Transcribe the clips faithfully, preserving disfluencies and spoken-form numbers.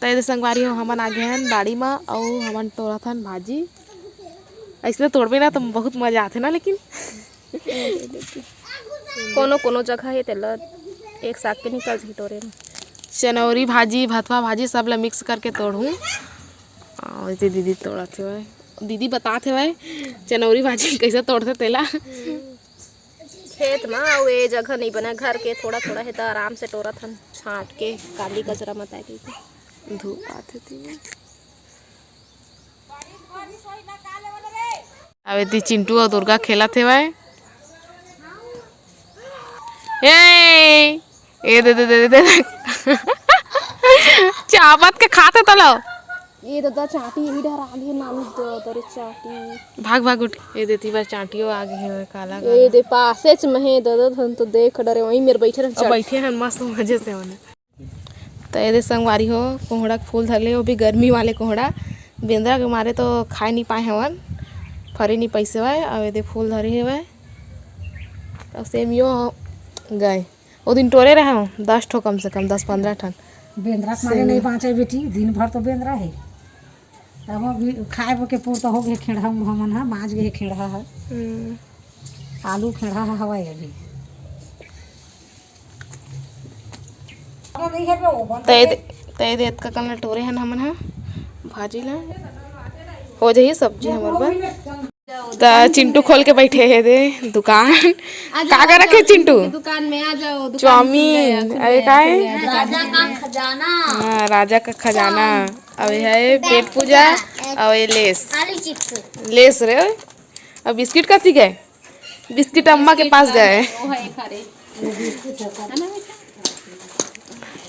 त एदे संगवारी हो, हमन आ गे हन बाड़ी म, अउ हमन टोरत हन भाजी। अइसने तोड़बे ना त बहुत मजा आथे ना, लेकिन कोनो कोनो जगह हे तेला एक साग के निकल जही टोरे में। चनौरी भाजी, भथवा भाजी सब ला मिक्स करके तोड़हूँ। अउ एदे दीदी तोड़त हेवय, दीदी बतात हेवय चनौरी भाजी कइसे तोड़थे तेला। खेत म अउ ए जगह नइ बने, घर के थोड़ा थोड़ा हे त आराम से टोरत हन छांट के, कांदी कचरा मत आए कहिके। धूप आथे तेला। अब एती चिंटू अउ दुर्गा खेलत हेवय। ए, ए दे, दे, दे, दे, दे। चाबत के खाथे तलो। ए ददा चांटी, ई डहर आगे नानी ददा रे चांटी। भाग, भाग उठ। ए देती बार चांटियो आगे हे, काला, ए काला। दे पासेच में हे ददा, धन तो देख डरे, वहीं मेर बैठे रहन अब चांटी। बैठे हन मस्त मजे से ओने। त एदे संगवारी हो, कोहड़ा के फूल धर ले, वो भी गर्मी वाले कोहड़ा। बेंदरा के मारे तो खाए नहीं पाए हवन, फरे नहीं पैसे हवय। अब एदे फूल धरे हवय, अब सेमियो गए। वो दिन टोरे रहे हो दस ठो, कम से कम दस पंद्रह ठन। बेंदरा के मारे सेमी। नहीं बाँचे बेटी, दिन भर तो बेंदरा है। तब वो भी खाए बो के पूर तो हो गए, खेड़हा उहा मन ह, बाँच गए खेड़हा ह। हम्म। आलू खेड़हा ह हवय अभी। तय दे, तय दे एतका कन ल टोरे हन हमन ह भाजी ल, हो जाही सब्जी हमर बर। त चिंटू खोल के बैठे हे दे दुकान। आजा, का का आजा, रखे चिंटू? दुकान में आ जाओ, दुकान चाउमीन, खुल गया, खुल अरे गया, काय? खुल गया, दुकान राजा खुल का गया। खजाना। हाँ, राजा का खजाना। हाँ। अब ये है पेट पूजा, अब ये लेस। खाली चिप्स। लेस रे, अब बिस्किट कथी गए? बिस्किट अम्मा के पास गए। वो है खा रहे। है ना बेटा?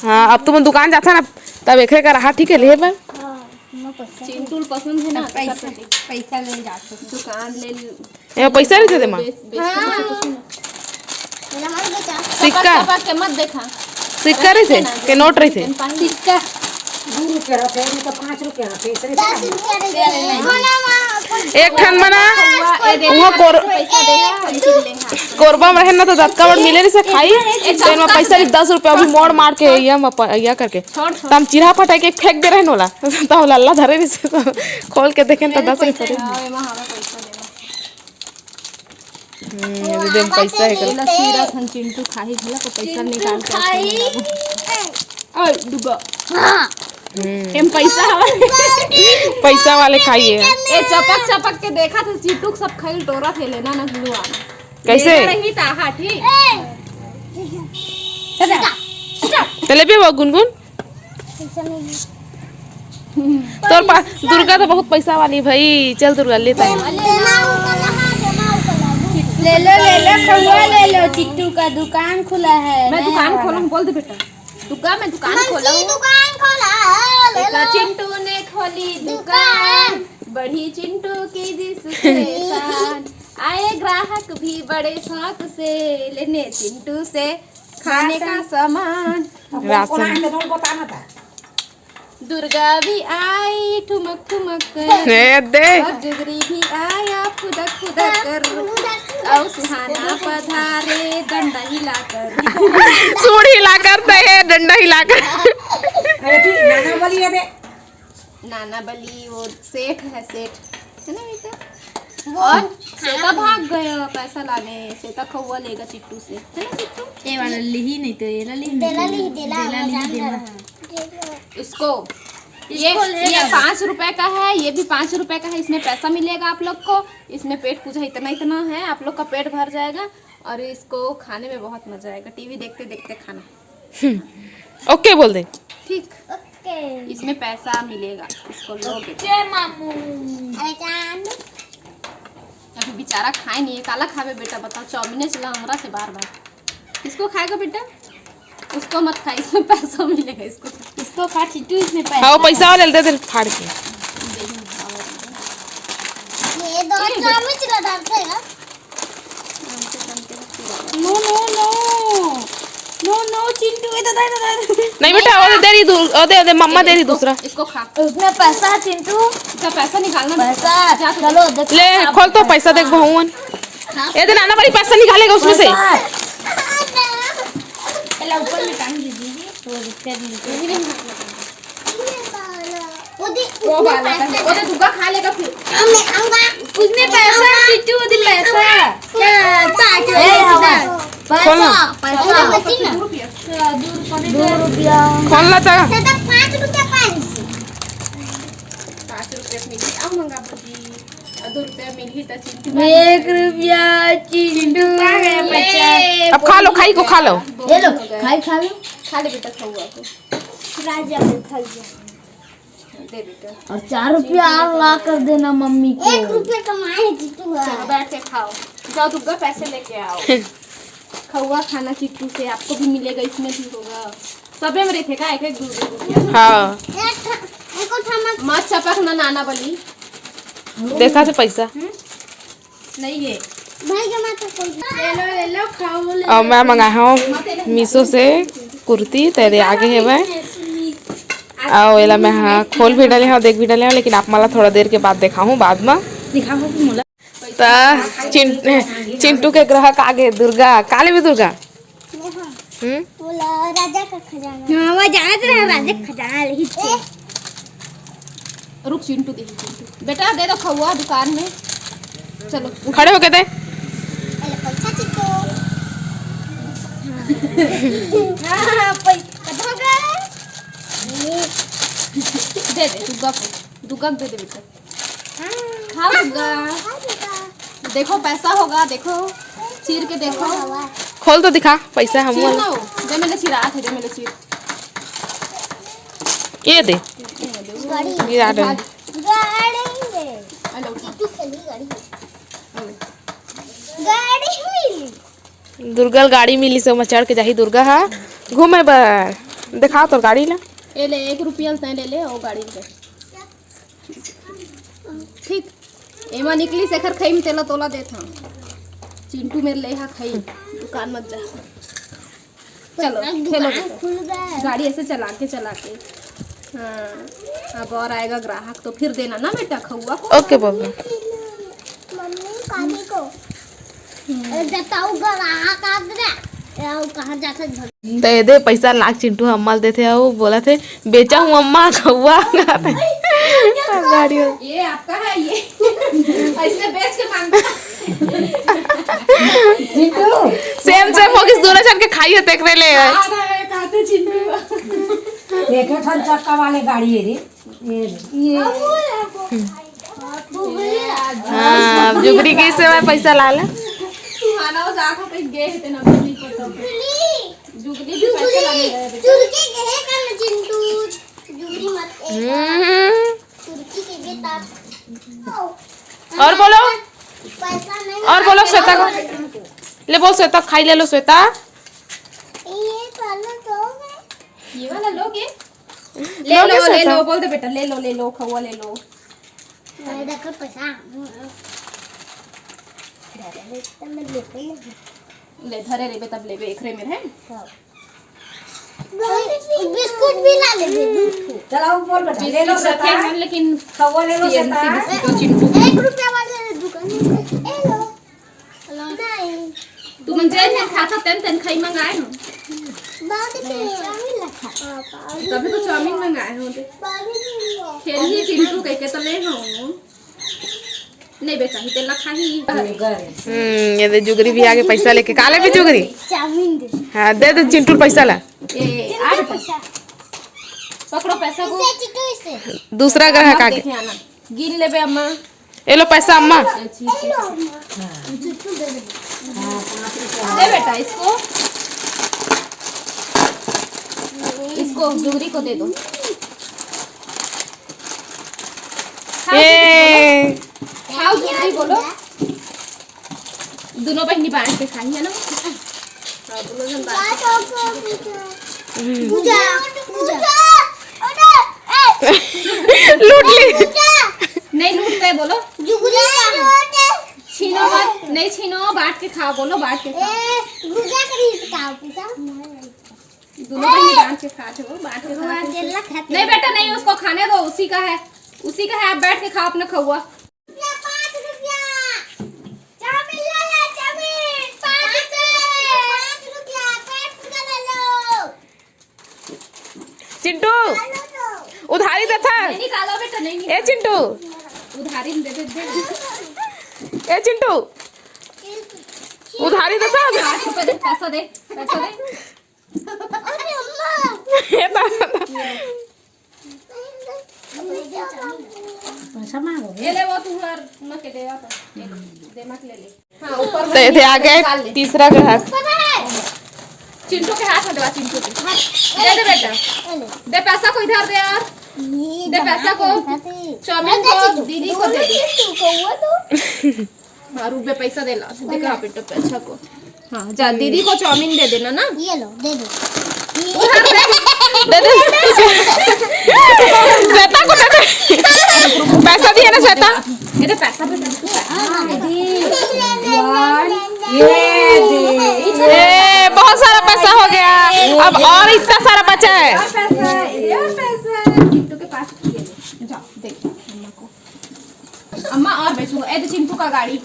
हाँ, अब तुम दुकान जाता ना, तब एक एक रहा, ठीक है, ले बा। हाँ, मैं पसंद चिंटू पसंद है ना, तो पैसा, कर सकते। पैसा ले जाते। दुकान ले ली। ये पैसा नहीं देते माँ? बेस-, बेस-, हाँ। सिक्का? टपक के मत देखा। सिक्का रहिथे के नोट रहिथे? सिक्का। दू रुपया रहिथे, नहीं तो पाँच रुपया रहिथे, इसलिए दस रुपया रहिथे। एक ठन मना, ए, दे, वहाँ कोर-, पैसा दे, हम चिल्ले हैं। कोरबा में रहन ना तो दतका बड़ मिले रहिसे खाई, ए, तो एमा पैसा रहिसे दस रुपया, अभी मोड़ मार के, या म-, या करके। छोड़, छोड़। त हम चिरहा फटाई के फेंक दे रहन ओला। त ओला अल्लाह धरे रहिसे, तो खोल के देखेन त दस रुपया। हाँ, एमा हवा पैसा देना। हम्म, ये दे पैसा है कर। एला सीरा खन चिंटू खाही घला को पैसा निकाल के खाई। ओए, डुबा। हाँ। हम्म। एम पैसा हवा। पैसा वाले खाइए। ए, चपक चपक के देखा था, चिंटू सब खाई टोरा थे लेना ना गुलुआ। कैसे? लेना रही ता, हाँ, ठीक। चला। चला। चले भी वो गुनगुन। तोर पास दुर्गा तो बहुत पैसा वाली भाई, चल दुर्गा ले ताई। ले लो, ले लो, खौआ ले लो, चिट्टू का दुकान खुला है, मैं नया दुकान वाला। खोलूं, बोल दे बेटा। दुर्गा, मैं दुकान खोलूं। दुकान खोला है, ले लो। चिंटू ने खोली दुकान, बड़ी चिंटू की जिसके शान। आए ग्राहक भी बड़े शौक से लेने चिंटू से खाने का सामान। राशन। दुर्गा भी आई ठुमक ठुमक कर। ए दे। और जुगरी भी आया फुदक फुदक कर। और सुहाना पधारे डंडा हिलाकर। सूंड हिलाकर तो ये डंडा हिलाकर। अरे ठीक, नाना बली है बे। नाना बली वो सेठ है, सेठ है ना बेटा? वो और श्वेता भाग गया पैसा लाने, श्वेता खौआ लेगा चिट्टू से, है ना चिट्टू? ये वाला लिही नहीं तो ये वाला लिही नहीं देला तो लिही, देला, देला मैं लिही जान देला। रहा हूँ। इसको, ये, इसको ले ये लेना। पाँच रुपए का है, ये भी पाँच रुपए का है। इसमें पैसा मिलेगा आप लोग को। इसमें पेट पूजा इतना इतना है, आप लोग का पेट भर जाएगा और इसको खाने में बहुत मजा आएगा। टीवी देखते देखते खाना। हम्म, ओके बोल दे। ठीक। ओके। इसमें पैसा मिलेगा, इसको लोगे। ओके मामू। अरे जान। अभी बेचारा खाए नहीं है, काला खावे बेटा, बताओ, चाउमीन चला हमरा से बार बार। इसको खाएगा बेटा? उसको मत खा, इसमें पैसा मिलेगा इसको। इसको खा चिट्टू, इसमें पैसा हाँ, वो है। पैसा वाले दे दे फाड़ के। ये दो ये चामच लगा डालते हैं ना। नो, नो, नो। नो, नो, चिंटू, ए दादा, ए दादा। नहीं बेटा, वो दे रही दू-, वो दे, दे, मम्मा दे रही इसको, दूसरा। इसको खा। उसमें पैसा है चिंटू। इसका पैसा निकालना पैसा। बेटा। जा तू। चलो, देख। ले, खोल तो पैसा देख बहुवन। हाँ। ये दे नाना बड़ी पैसा निकालेगा उसमें से। पैसा। पहले ऊपर में टांग दीजिए, वो दिखते नहीं। वो वाला पहले। वो तो दुग्गा खा लेगा फिर। मैं खाऊंगा। उसने पैसा, चिट्टू, वो दिन पैसा। क्या? ताकि ए, पैसा। खोल ना। पैसा। पैसा। दो रुपया। अच्छा, दो रुपया। खोल ना तो। तो पाँच रुपया पाँच। पाँच रुपया मिली, आओ मंगा बजी। और दो रुपया मिली तो चिट्टू। एक रुपया चिट्टू। चिट्टू पा गया पैसा। अब खा लो, खाई को खा लो। ये लो, खाई खा लो। खा ले बेटा, खाऊंगा तो। राजा, खा जा। दे बेटा। और चार रुपया और ला कर देना मम्मी को। एक रुपया कमाए जीतू है। चलो बैठ के खाओ। जाओ दुग्गा पैसे लेके आओ। खउआ खाना चिट्टू से आपको भी मिलेगा, इसमें भी होगा। सबे में रहते का एक एक दो दो रुपया। हाँ। एक ठ-, एको ठमा। मत चपक ना नाना बली। देखा थे पैसा। हम्म? नहीं ये। भाई के माता कोई। ले लो, ले लो, खाओ, ले लो। और मैं मंगाए हव मीशो से कुर्ती, तेरे आगे है भाई। और एला मैं, हाँ, खोल भी डाले हव, देख भी डाले हव, लेकिन आप मला थोड़ा देर के बाद देखाहूँ, बाद में। दिखाओ कि मोला। त चिं-, चिंटू के ग्राहक आगे, दुर्गा, का लेबे दुर्गा? हम्म? बोला राजा का खजाना। हाँ, वो जानत रहे राजा का खजाना लेके। रुक चिंटू, देखी चिंटू। बेटा, दे दो खउआ दुकान में। चलो। खड़े होके दे। अरे, पैसा चिंटू। हाँ, पैसा। कब होगा? दे दे, दुग्गा को। दुग्गा को दे दे बेटा। खाओ दुग्गा। देखो, पैसा होगा, देखो। चीर के देखो। खोल तो दिखा, पैसा हम चीर वाला। ना हो। दे, मैंने चिरा थे, दे, मैंने चीर। ये दे। गाड़ी। गिरा दे। गाड़ी है। हेलो, उठा। तू खेली गाड़ी है। गाड़ी मिली। दुर्गा ल गाड़ी मिली से ओमा चढ़ के जाही दुर्गा हा घूमे बर। दिखाओ तोर गाड़ी ला। ए ले, एक रुपया ल तैं ले ले, ओ गाड़ी ले। ठीक, एमा निकली से एखर खई में तेला तोला देत हूँ। चिंटू मेर ले हा खई, दुकान मत जा। चलो, दुकान खेलो बेटा। खुल गया। गाड़ी ऐसे चला के, चला के। हाँ, अब और आएगा ग्राहक तो फिर देना ना बेटा खउआ को। ओके बाबू। मम्मी, काकी को। जताऊ ग्राहक आ गया। ए, अउ कहाँ जाथस भग- त एदे पैसा लाख चिंटू अम्मा ल देथे अउ बोलथे, "बेचा हूँ अम्मा, खउआ।" गाड़ी हो। ये आपका है, ये। इसने बेच के मांगा। चिंटू। सेम सेम होगिस, दोनों झन के खाई हे, तेकरे ले। आ रहा है, कहते चिंटू। एक ठन चक्का वाले गाड़ी है रे। ये, ये। हाँ, अब जुगरी के से मैं पैसा ला ले। सुहाना वो जात हो, कहीं गए थे ना, नहीं पता। जुगरी भी पैसा लाने गए थे। जुगरी के गए कल चिंटू, जुगरी मत। हम्म। जुगरी के गए ता। और बोलो। पैसा नहीं। और बोलो श्वेता को। ले बोल श्वेता, खाई ले लो श्वेता। ये वाला तो है। ये वाला लोगे? ले लो, ले लो, बोल दे बेटा, ले लो, ले लो, खउआ ले लो। मैं देखो पैसा। मैं लेते नहीं। ले, धरे रेबे तब लेबे, एकरे में है। हाँ। बिस्कुट भी ला लेबे, दू ठो। चला, वो बोल बेटा, ले लो बिस्कुट रखे बेटा। हैं, लेकिन खउआ ले लो सीएनसी बेटा। बिस्कुट और चिंटू। एक रुपया वाले दुकान में। ले लो। नहीं। तुमन जेन जेन खाता तेन तेन खाई मंगाए हो। बाबू के चाउमीन ला खा। तभी तो चाउमीन मंगाए हो ते। बाबू के खेलिए चिंटू कह के तो ले हो। नहीं बेचाही तेला खाही। हम्म, ये दे जुगरी भी आगे पैसा लेके। काले भी जुगरी? चाउमीन दे। हाँ, दे दे चिंटू पैसा ला। ए, आ बेटा। पकड़ो पैसा को। इसे चिंटू इसे। दूसरा ग्राहक मत आगे। देखे आना। गिन लेबे अम्मा। ये लो पैसा अम्मा। ले बेटा इसको, इसको जुगरी को दे दो। खाओ जुगरी बोलो। ए। खाओ जुगरी बोलो। दोनों बहनी बांट के खाई है ना। हाँ, दोनों जन बांट के। पूजा, पूजा। लूट ली। नहीं लूटते बोलो। जुगरी का। छीनो मत, नहीं छीनो, बांट के खाओ, बोलो बांट के खाओ। ए, भुजा करी इसका, भुजा। दोनों बहनी बांट के खाते हो, बांट के खाते हो। नहीं बेटा, नहीं, उसको खाने दो, उसी का है, उसी का है, आप बैठ के खाओ अपना खउआ। पाँच रुपया। चाउमीन ले ले, चाउमीन। पाँच रुपया, पाँच रुपया, पाँच रुपया ले लो। चिंटू, उधारी देथा। नहीं निकालो बेटा, नहीं निकालो। ए चिंटू, उधारी में दे दे, दे। ए चिंटू, उधारी देथा। पाँच रुपए दे, पैसा दे, पैसा दे। ए दादा। पैसा मांगो। ये ले, वो तू हर न के दे, आप दे, मत ले ले। हाँ, ऊपर तो ये दे आ गए निकाल ले। तीसरा ग्राहक। चिंटू के हाथ में दवा, चिंटू के। दे दे बेटा। दे पैसा को इधर दे यार। दे पैसा को। चाउमीन को दीदी को दे दे। हाँ, रुक बे, पैसा दे ला। दे कहाँ पे टप पैसा को। हाँ, जा, दीदी को चाउमीन दे देना ना। ये लो, दे दो। दे दे। श्वेता को दे दे। पैसा दिया ना श्वेता? ये तो पैसा भी दे। ये दे। ये, बहुत सारा पैसा हो गया। अब और इतना सारा बचा है। और पैसा है, ये और पैसा है। चिंटू के पास ये ले। जाओ, देखो अम्मा को। अम्मा और बैठो। ए तो चिंटू का गाड़ी।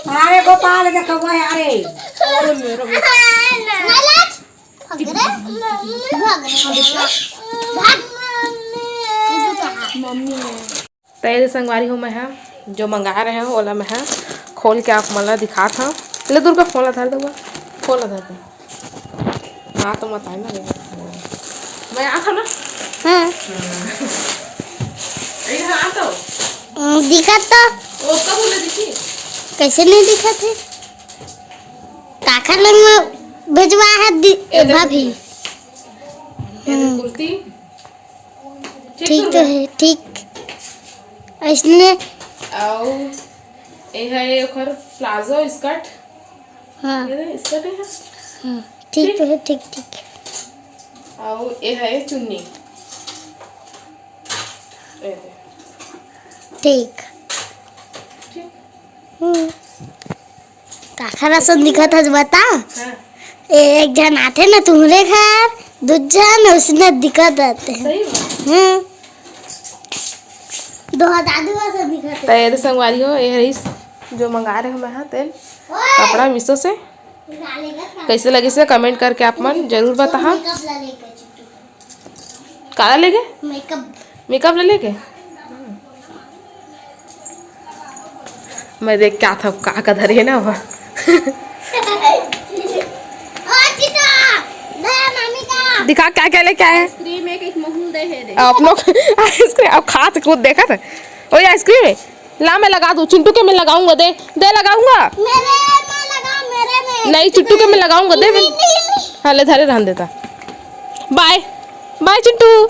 अरे गोपाल, देखो वो है, अरे। अरे मेरा बेटा। मम्मी है। तो ये संगवारी हो, मैं हा जो मंगाए रहे हो, ओला मैं हा खोल के आप मन ला दिखात हव। ले दुर्गा, फोन ला धर दे, फोन ला धर दे। हाँ, तो मत आए ना रे। मैं आ था ना। हाँ। ए, हाँ, तो। हम्म, दिखत तो। ओ, कब बोले दिखी? कैसे नहीं दिखत है? काखर लंग में भेजवा है दि-, ए, देखो। भाभी। ए, देखो, हम्म। कुर्ती। ठीक ठीक तो तो है। है, ठीक। इसने अउ ए है ओकर प्लाजो स्कर्ट। हाँ। ये skirt है। हाँ, ठीक ठीक। तो है, ठीक, ठीक। अउ ए है चुन्नी। ए दे। ठीक। ठीक। हम्म। काखर असन दिखत हस बता? हाँ। एक झन आथे ना तुम्हरे घर, दू झन उसने दिखत रहते हैं। सही में? हम्म। दो दादू असन दिखत त है। ये संगवारी हो, ये रहिस जो मंगा रहे हो मैं हा तेल, ओए! कपड़ा मीशो से। कैसे लगिस हे comment करके आप मन जरूर बताहा। Makeup ला लेके चिट्टू। काला लेगे? Makeup। Makeup ला लेगे? मैं देख के आत हव का का धरे हे ना वहाँ। ओ चिट्टू, दे मम्मी का। दिखा क्या क्या लेके आए हैं? Cream एक, एक महूल दे हे दे। अपनो ice cream अब खात कूद देखत है। ओ ये ice cream है। ला, मैं लगा दूँ, चिंटू के मैं लगाऊंगा, दे, दे लगाऊंगा। मेरे में लगा, मेरे में। नहीं, चिंटू के मैं लगाऊंगा, दे। नहीं, नहीं, नहीं। हाँ, ले, धरे रहन देता। Bye, bye Chintu.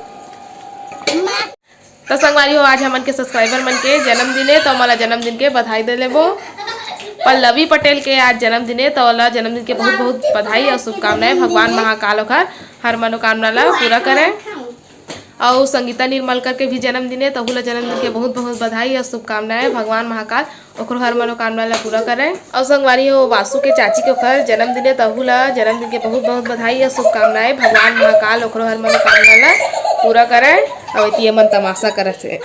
तो संगवारी हो, आज हमन के subscriber मन के जन्मदिन हे, तो ओमन ला जन्मदिन के बधाई दे लेबो। पल्लवी पटेल के आज जन्मदिन हे, तो ओला जन्मदिन के बहुत बहुत बधाई अउ शुभकामनाएं। भगवान महाकाल ओखर हर मनोकामना ला पूरा करे। अउ संगीता निर्मलकर के भी जन्मदिन हे, तहू ला जन्मदिन के बहुत बहुत बधाई अउ शुभकामनाएं। भगवान महाकाल ओखरो हर मनोकामना ला पूरा करे। अउ संगवारी हो, वासु के चाची के ओखर जन्मदिन हे, तहू ला जन्मदिन के बहुत बहुत बधाई अउ शुभकामनाएं। भगवान महाकाल ओखरो हर मनोकामना ला पूरा करे। अउ एती एमन तमाशा करत हे,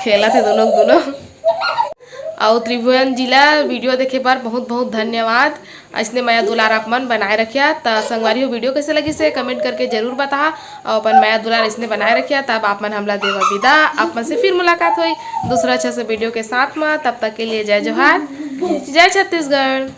खेलत हे दोनों दोनों। अउ त्रिभुवन जी ला video देखे बर बहुत बहुत धन्यवाद। अइसने मया दुलार आप मन बनाए रखिया। त संगवारी हो, video कैसे लगिस हे comment करके जरूर बताहा, अउ अपन मया दुलार अइसने बनाए रखिया। तब आप मन हमला देवा विदा, आप मन से फिर मुलाकात होई दूसरा अच्छा से video के साथ में। तब तक के लिए जय जोहार, जय छत्तीसगढ़।